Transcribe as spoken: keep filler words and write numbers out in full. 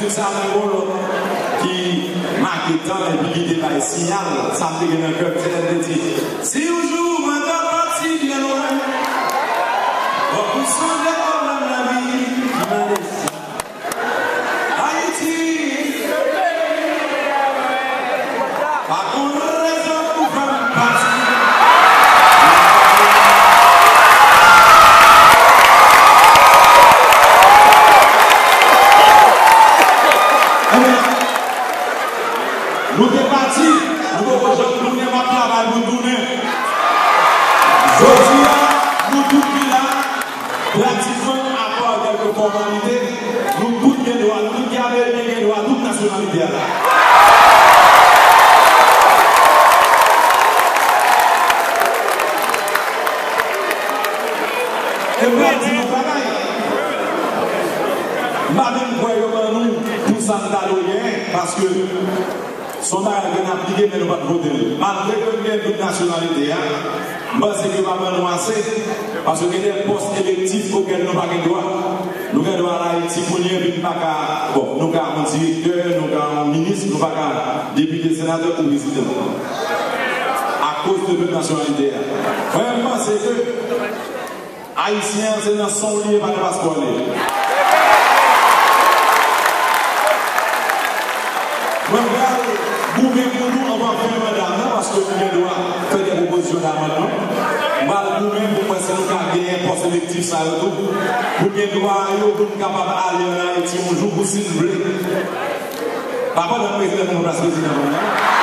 Sa menm gon lòt ki make tan epi ki te bay siyal, sa m te gen nan kè m, se lè m te di, "Si yon jou mwen ta pati byen lwen, fòk ou sonje pwoblèm lavi ki mande sa." Ayiti, pa gon rezon pou fè m pati. Ebyen, nou te pati, nou poko janm tounen, m ap travay pou n tounen. Jodi a, nou tout ki la, pratikman, apa kèlke fòmalite, nou tout gen dwa, nou tout ki Ameriken gen dwa, tout nasyonalite a la. E m pral di nou bagay. M pa menm kwè yo ban nou pou sa n ta dwe genyen, paske se yon bagay ke n aplike, men nou pa t vote l. Malgre ke n gen doub nasyonalite a, m panse ke yo pa ban nou ase, paske gen de pòs elektif okèl nou pa gen dwa. Nou gen dwa al Ayiti kounye a, epi n pa ka, bon, nou ka yon direktè, nou ka yon minis, nou pa ka depite, senatè ou prezidan. Akoz de doub nasyonalite a. Mwen, m panse ke Ayisyen an se nan san w li ye, pa nan paspò li ye. Mwen pral goumen pou nou anvan fen manda m nan, paske nou gen dwa fè de pwopozisyon damannman. M pral goumen pou m wè si nou ka genyen pòs elektif sa yo tou. Pou gen dwa yo, pou n kapab ale ann Ayiti yon jou, pou si n vle. Pa pandan prezidan pran plas prezidan mwen an.